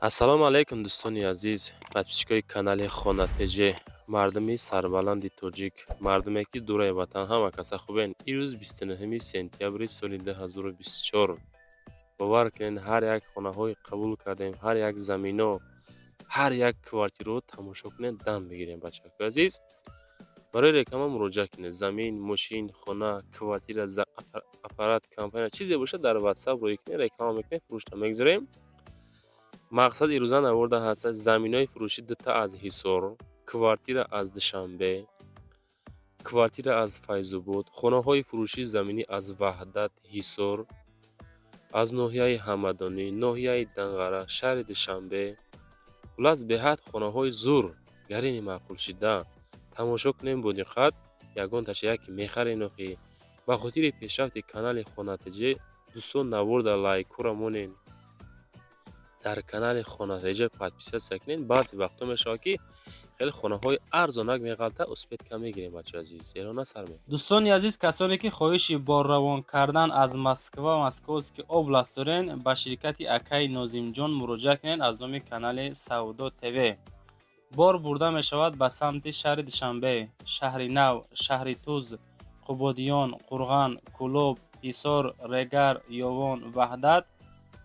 Ассалому алайкум, дӯстони азиз, подписчикои канали Хона ТЖ, мардуми сарбаланди тоҷик, мардуме, ки дураи ватан, ҳама каса хубен. Ирӯз 29 сентябри соли 2024. Бовар кунед, ҳар як хонаҳое қабул кардем, ҳар як замино, ҳар як квартираро тамошо кунед, дам бигирем. Бачаҳои азиз, барои реклама муроҷиат кунед. Замин, мошин, хона, квартира, аппарат, компания, чизе бошад, дар Ватсап рӯй кунед, реклама мекунем, фурӯшта мегузорем. Мақсад ирӯза наворда ҳастад: заминои фурӯшӣ дута аз Ҳисор, квартира аз Душанбе, квартира аз Файзобод, хонаҳои фурӯшии заминӣ аз Ваҳдат, Ҳисор, аз ноҳияи Ҳамадонӣ, ноҳияи Данғара, шаҳри Душанбе. Хуллас, беҳад хонаҳои зур, гарини маъқулшида. Тамошо кунем бо диққат, ягонташа яке мехарен. Охи, ба хотири пешрафти канали Хона ТЖ, дӯстон, наворда лайкҳоро монен, дар канали Хона ТЖ подписаться кунед. Баъзе вақтҳо мешавад, ки хеле хонаҳои арзонак меғалта, успеть ка мегирем, бачаи азиз, зеро насар. Дӯстони азиз, касоне ки хоҳиши борравон кардан аз Москва, Московский область дорен, ба ширкати акаи Нозимҷон муроҷиат кунед. Аз номи канали Савдо ТВ бор бурда мешавад ба самти шаҳри Душанбе, Шаҳри Нав, Шаҳри Туз, Қубодиён, Қурған, Кӯлоб, Ҳисор, Регар, Ёвон, Ваҳдат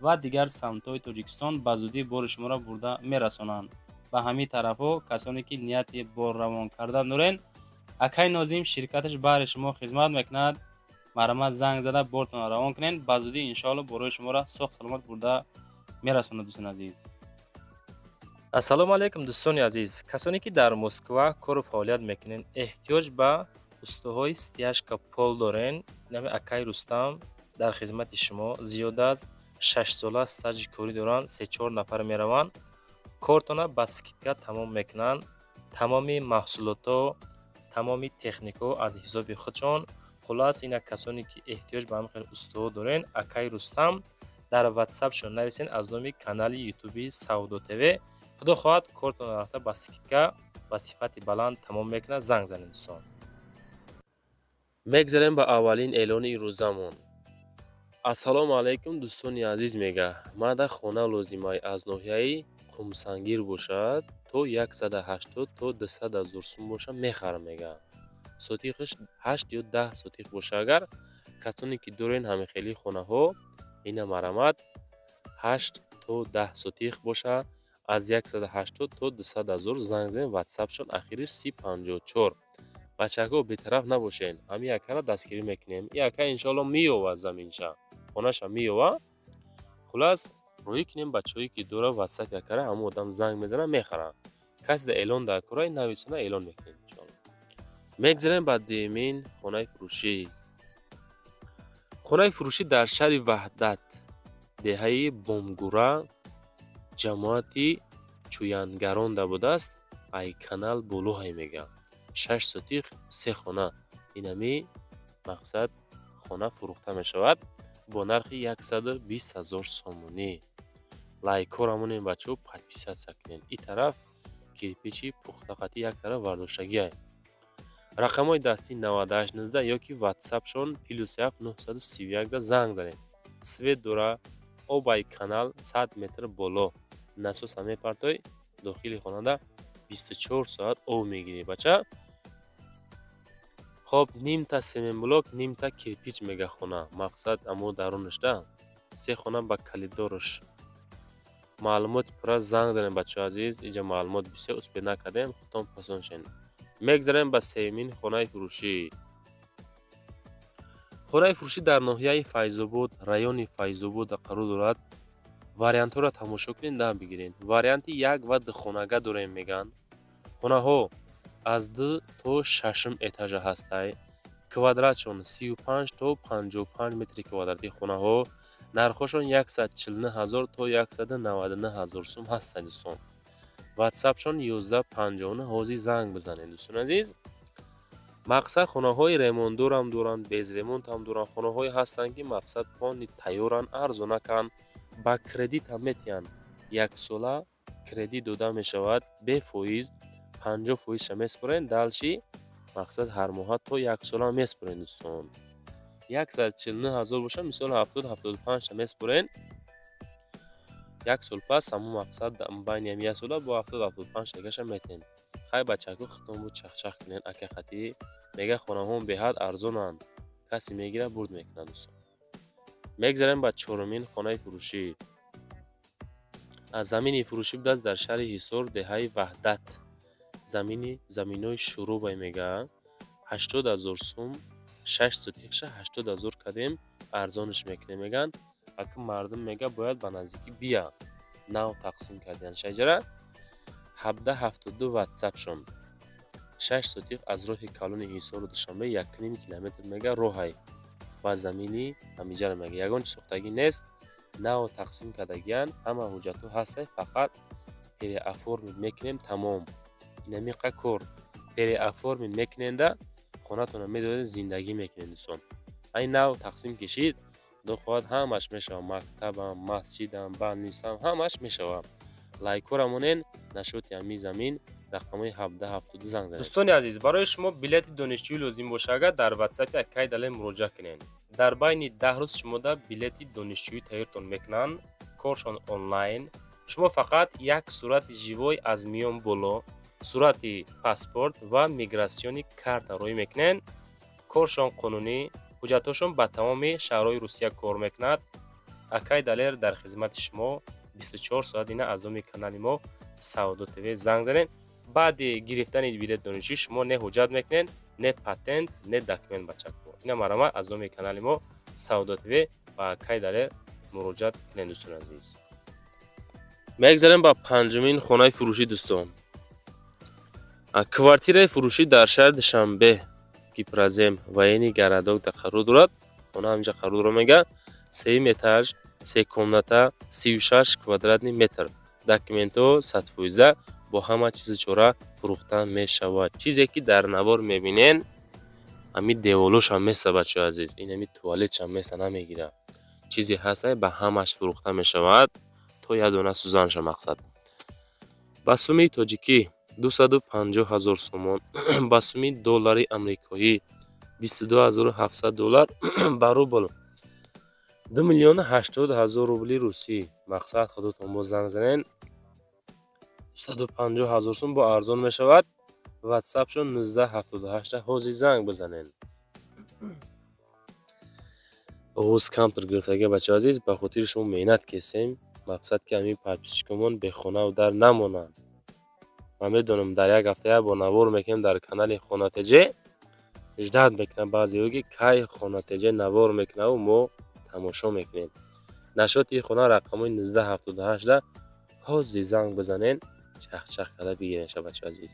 ва дигар самтҳои Тоҷикистон. Ба зудӣ бори шуморо бурда мерасонанд ба ҳамин тарафҳо. Касоне ки нияти борравон кардан дорен, акаи Нозим ширкаташ баҳри шумо хизмат мекунад. Марҳамат, занг зада бортонро равон кунед. Ба зудӣ, иншоалло, борои шуморо соғ саломат бурда мерасонад, дӯстони азиз. Ассалому алайкум, дӯстони азиз, касоне ки дар Москва кору фаъолият мекунед, эҳтиёҷ ба устоҳои стяжка пол дорен, нами акаи Рустам дар хизмати шумо. Зиёда аз 6 сола стажи корӣ доранд. Се-чор нафар мераванд, кортона ба скидка тамом мекунанд. Тамоми маҳсулотҳо, тамоми техникаҳо аз ҳисоби худшон. Хуллас, инак, касоне ки эҳтиёҷ ба ҳамин хел устоҳо дорен, акаи Рустам дар Ватсапшон нависен аз номи канали Ютуби Савдо ТВ. Худо хоҳад, кортонро рафта ба скидка, ба сифати баланд тамом мекунад. Занг занед, дӯстон. Мегзарем ба аввалин эълони ирӯзамон. Ассалому алайкум, дӯстони азиз, мега, мада хона лозимай, аз ноҳияи Қумсангир бошад, то 180 то 200 ҳазор сум боша, мехарам, мега. Сотихаш 8 ё 10 сотих боша. Агар касоне ки дорен ҳамихели хонаҳо, ина марҳамат, 8 то 10 сотих боша, аз 180 то 200 ҳазор, занг занед. Ватсапшон ахириш 3054. Бачаҳако, бетараф набошен, ҳамин якара дастгирӣ мекунем. И ака, иншоалло, меёвад заминша, хонаша меёва. Хуллас, роҳӣ кунем. Бачаҳое ки дора Ватсап якара, ҳамон одам занг мезанад, мехарад. Касе да эълон дар кора, нависона, эълон мекунем, иншоалло. Мегзарем ба дуюмин хонаи фурӯшӣ. Хонаи фурӯшӣ дар шаҳри Ваҳдат, деҳаи Бомгура, ҷамоати Чӯянгаронда будааст. Ай канал болоҳай, мегӯям, 6 сотих, се хона. Инами мақсад, хона фурӯхта мешавад бо нархи 120 ҳазор сомонӣ. Лайкҳоро монем, бачаҳо, подписаться кунед. И тараф кирпичи пухта қатӣ як тараф вардоштагиай. Рақамҳои дастӣ 9819 ё ки Ватсапшон +7 931 да занг занед. Свет дора, обай канал 100 метр боло, насоса мепартой, дохили хонада 24 соат об мегирӣ, бача. Хоб, нимта семенблок, нимта кирпич, мега, хона. Мақсад, амо дарунашда се хона ба калидорш. Маълумоти пурра занг занед, бачаҳои азиз. Инҷа маълумот бисёр успеть накардем, худтон пасон шен. Мегзарем ба сеюмин хонаи фурӯшӣ. Хонаи фурӯшӣ дар ноҳияи Файзобод, райони Файзобод қарор дорад. Вариантҳоро тамошо кунед, дам бигиред. Варианти як ва духонага дорем, мегӯянд. Хонаҳо аз ду то шашум этажа ҳастай, квадратшон 35 то 55 метри квадратӣ. Хонаҳо нархҳошон 149 ҳазор то 199 ҳазор сум ҳастанд, дӯстон. Ватсапшон 1159, ҳозир занг бизанед, дӯстони азиз. Мақсад, хонаҳои ремонтдорам доранд, без ремонтам доранд. Хонаҳое ҳастанд, ки, мақсад, полный тайёранд, арзонаканд, ба кредит ҳам метиҳанд. Яксола кредит дода мешавад бефоиз, 50 фоизша месупорен, дальше, мақсад, ҳар моҳа то як сола месупорен, дӯстон. 149 ҳазор боша, мисол, 70-75та месупорен. Як сол пас, ҳамун мақсад, байни ҳами як сола бо 70-75 тагаша метен. Хай, бачако, худтон бу чахчах кунен ака хатӣ. Мега, хонаҳом беҳад арзонанд, касе мегирад, бурд мекунад. Дӯстон, мегзарем ба чорумин хонаи фурӯшӣ. Замини фурӯшӣ будааст дар шаҳри Ҳисор, деҳаи Ваҳдат. Замини заминои шурӯбай, мега, 80 000 сум, 6 сотихша 80 000 кардем, арзонш мекунем, мегӯянд. Аки мардум, мега, бояд ба наздикӣ бия, нав тақсим кардиян шаҷара. 1772 ватсапшон. 6 сотих аз роҳи калони Ҳисору Душанбе 1,5 километр, мега, роҳай ба замини ҳамиҷара. Мега, ягон чи сохтагӣ нест, нав тақсим кардагиян, ҳама ҳуҷҷатҳо ҳастай, фақат переоформить мекунем, тамом. Инамиқа кор переоформить мекуненда, хонатонро медоред, зиндагӣ мекунед. Дӯстон, ай нав тақсим кишид, худо хоҳад, ҳамаш мешавад: мактабам, масҷидам, больницам, ҳамаш мешавад. Лайкҳоро монен. Насчёти ҳамин замин рақамҳои 1772 занг занед. Дӯстони азиз, барои шумо билети донишҷӯӣ лозим боша, агар дар ватсапи акай Далер муроҷиат кунед, дар байни 10 рӯз шумода билети донишҷӯӣ тайёртон мекунанд. Коршон онлайн. Шумо фақат як сурати живой аз миён боло, сурати паспорт ва миграционный карта роӣ мекунед. Коршон қонунӣ, ҳуҷҷатҳошон ба тамоми шаҳрҳои Русия кор мекунад. Акай Далер дар хизмати шумо 24 соат. Ина аз номи канали мо Савдо ТВ занг занед. Баъди гирифтани билет донишҷӯӣ шумо не ҳуҷҷат мекунед, не патент, не документ, бачако. Ина марҳамат, аз номи канали мо Савдо ТВ ба акай Далер муроҷиат кунед. Дӯстони азиз, мегзарем ба панҷумин хонаи фурӯшӣ. Дӯстон, квартираи фурӯшӣ дар шаҳри Душанбе, Гипрозем, военный городок да қарор дорад. Хона ҳаминҷа қарор дорад, мега, сеюм этаж, се комната, 36 квадратный метр. Документҳо 100%, бо ҳама чизу чора фурӯхта мешавад. Чизе ки дар навор мебинен, ҳамин деволошам меса, бачаҳои азиз, ин ҳамин туалетшам меса, намегирад. Чизе ҳаста, ба ҳамаш фурӯхта мешавад, то як дона сӯзанша. Мақсад, ба суми тоҷикӣ 250 000 сомон, ба суми доллари амрикоӣ 22 700 доллар, ба рубл 2 080 000 рубли русӣ. Мақсад, худотон боз занг занен. 250 000 сум бо арзон мешавад. Ватсапшон 1978, ҳозир занг бизанен. Оғоз камтар гирифтага, бачаҳои азиз, ба хотири шумо меҳнат кесем. Мақсад, ки ҳамин подписчикомон бехонаву дар намонанд. Ман медонам, дар як ҳафта як бор навор мекунем дар канали Хона ТЖ. Ждать мекунам баъзеҳо, ки кай Хона ТЖ навор мекунаву мо тамошо мекунем. Насчёти хона рақамҳои 1978 ҳозир занг бизанен, чахчах карда бигирен ша. Бачаҳои азиз,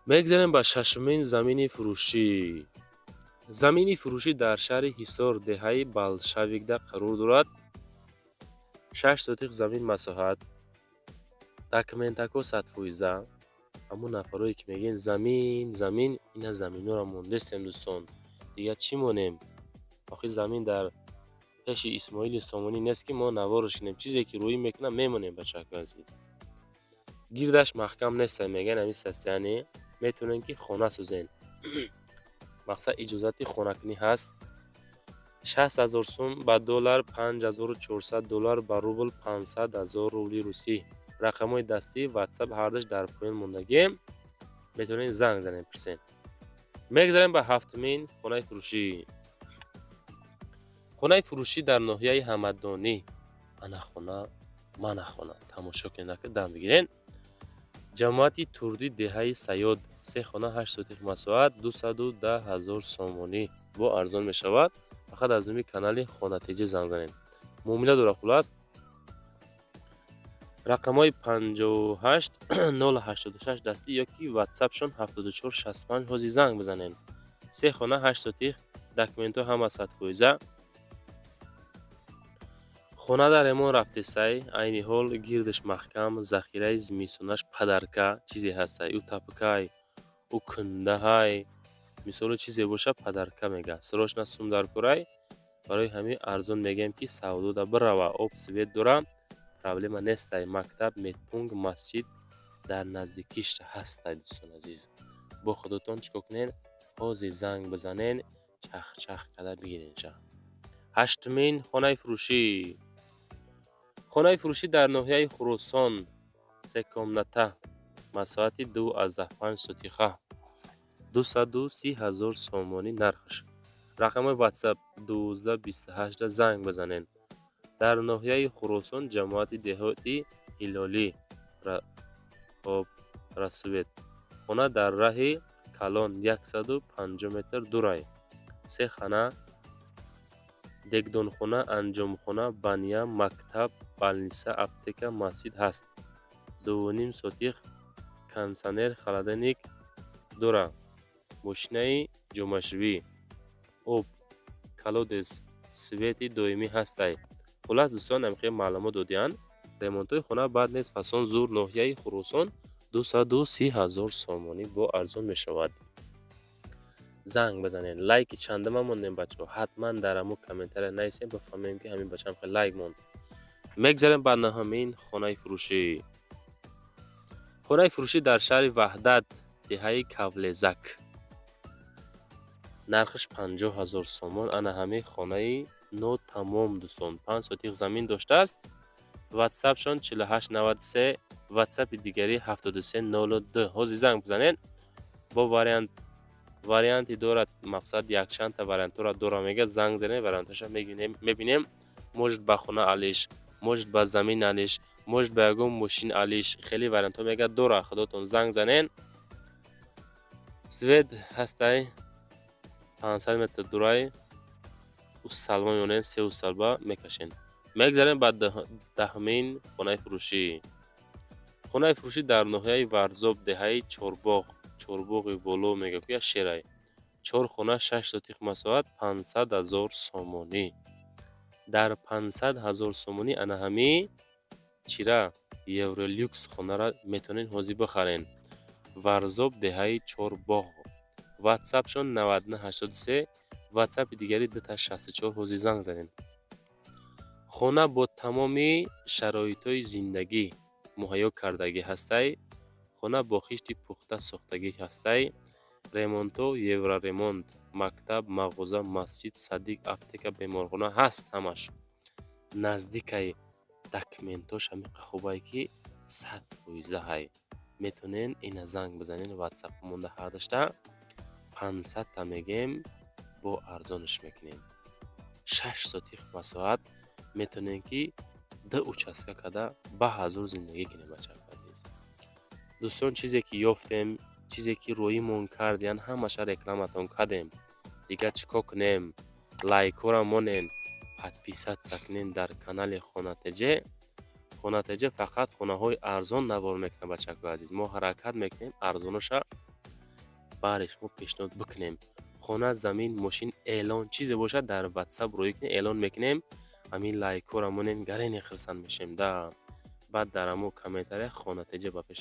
мегзарем ба шашумин замини фурӯшӣ. Замини фурӯшӣ дар шаҳри Ҳисор, деҳаи Болшевикда қарор дорад. 6 сотих замин масоҳат, документако 100%. Ҳамун нафарое ки мегӯянд замин, замин, ина заминҳоро мондестем. Дӯстон, дигар чӣ монем? Охир замин дар пеши Исмоили Сомонӣ нест, ки мо навораш кунем. Чизе ки рӯӣ мекунам, мемонем. Бачаҳои азиз, гирдаш маҳкам нестай, мегӯянд, ҳамин состояние метавонем, ки хона созем. Мақсад, иҷозати хонакунӣ ҳаст. 60 000 сум, ба доллар 5400 доллар, ба рубл 500 000 рубли русӣ. Рақамҳои дастӣ, ватсап ҳардуш дар поён мондагием, метавонед занг занед, пурсед. Мегзарем ба ҳафтумин хонаи фурӯшӣ. Хонаи фурӯшӣ дар ноҳияи Ҳамадонӣ. Ана хона, мана хона, тамошо кунед, ака, дам бигирен. Ҷамоати Турдӣ, деҳаи Саёд, се хона, 8 сотих масоҳат, 210 000 сомонӣ, бо арзон мешавад. Фақат аз номи канали Хона ТЖ занг занед. Муомила дорад. Хулас, рақамҳои 58 086 дастӣ ё ки ватсапшон 74 65, ҳозир занг бизанед. Се хона, 8 сотих, документҳо ҳама 100%. Хона дар ремонт рафтестай айни ҳол, гирдаш маҳкам, захираи зимистонаш подарка. Чизе ҳастай, ӯ тапкай, ӯ кундаҳай, мисоло чизе боша, подарка, мега. Срочно сум дар курай, барои ҳамин арзон мегӯем, ки савдода бирава. Об, свет дора, проблема нестай. Мактаб, медпункт, масҷид дар наздикиш ҳастай. Дӯстони азиз, бо худотон чӣ кор кунед? Ҳозир занг бизанен, чахчах карда бигиренша. Ҳаштумин хонаи фурӯшӣ. Хонаи фурӯшӣ дар ноҳияи Хуросон, се комната, масоҳати 2,5 сотиха, 230 000 сомонӣ нархш. Рақамҳои Ватсап 12 28-да занг бизанед. Дар ноҳияи Хуросон, ҷамоати деҳоти Ҳилолӣ, хоб, Рассвет. Хона дар раҳи калон 150 метр дурай. Се хана, дегдонхона, анҷомхона, баня, мактаб, больница, аптека, масҷид ҳаст. 2,5 сотих, кондитсионер, холодильник дора, мошинаи ҷомашӯӣ, об, колодец, свети доимӣ ҳастай. Хуллас, дӯстон, ҳамихел маълумот додиянд. Ремонтҳои хона бад нест, фасон зур. Ноҳияи Хуросон, 230 000 сомонӣ, бо арзон мешавад. Занг бизанед. Лайки чандама мондем, бачаҳо? Ҳатман дар ҳамун комментария нависем, бифаҳмем, ки ҳамин бачаам хеле лайк монд. Мегзарем ба наҳамин хонаи фурӯшӣ. Хонаи фурӯшӣ дар шаҳри Ваҳдат, деҳаи Кавлезак, нархаш 50 000 сомон. Ана ҳамин хонаи нотамом, дӯстон, 5 сотих замин доштааст. Ватсапшон 4893, ватсапи дигарӣ 7302. Ҳозир занг бизанед. Бо вариант, варианти дорад, мақсад, якчандта вариантҳоро дора, мега. Занг занед, вариантҳоша мебинем. Может, ба хона алиш, может, ба замин алиш, может, ба ягон мошин алиш, хеле вариантҳо, мега, дора. Худотон занг занен. Свет ҳастай, 500 метр дурай. Усалба мемонем, се усалба мекашем. Мегзарем ба даҳумин хонаи фурӯшӣ. Хонаи фурӯшӣ дар ноҳияи Варзоб, деҳаи Чорбоғ, Чорбоғи Боло, мега, ки як шерай. Чор хона, 6 сотих масоҳат, 500 000 сомонӣ. Дар 500 000 сомонӣ ана ҳамин чира евролюкс хонара метавонед ҳозир бихарен. Варзоб, деҳаи Чорбоғ. Ватсапшон 9983, ватсапи дигари 264. Ҳозир занг занед. Хона бо тамоми шароитҳои зиндагӣ муҳайё кардагӣ ҳастай. Хона бо хишти пухта сохтагӣ ҳастай. Ремонтҳо евроремонт, мактаб, мағоза, масҷид, садик, аптека, беморхона ҳаст, ҳамаш наздикай. Документош ҳамиқа хубае, ки 100 фоизаҳай. Метавонед ина занг бизанед, ватсап монда ҳардашта. 500-та мегем, бо арзонаш мекунем. 6 сотих масоҳат, метавонем, ки ду участка карда ба ҳазур зиндагӣ кунем. Бачаҳои азиз, дӯстон, чизе ки ёфтем, чизе ки рӯимон кардиян, ҳамаша рекламатон кардем. Дигар чӣ кор кунем? Лайкҳоро монен, подписаться кунен дар канали Хонатеҷе. Хонатеҷе фақат хонаҳои арзон навор мекунад. Бачаҳои азиз, мо ҳаракат мекунем, арзоноша баҳри шумо пешниҳод бикунем. Хона, замин, мошин, эълон, чизе бошад, дар Ватсап рӯӣ кунем, эълон мекунем. Ҳамин лайкҳоро монем, гарене хирсанд мешем да. Баъд дар ҳамон комментария Хонатеҷа ба пеш.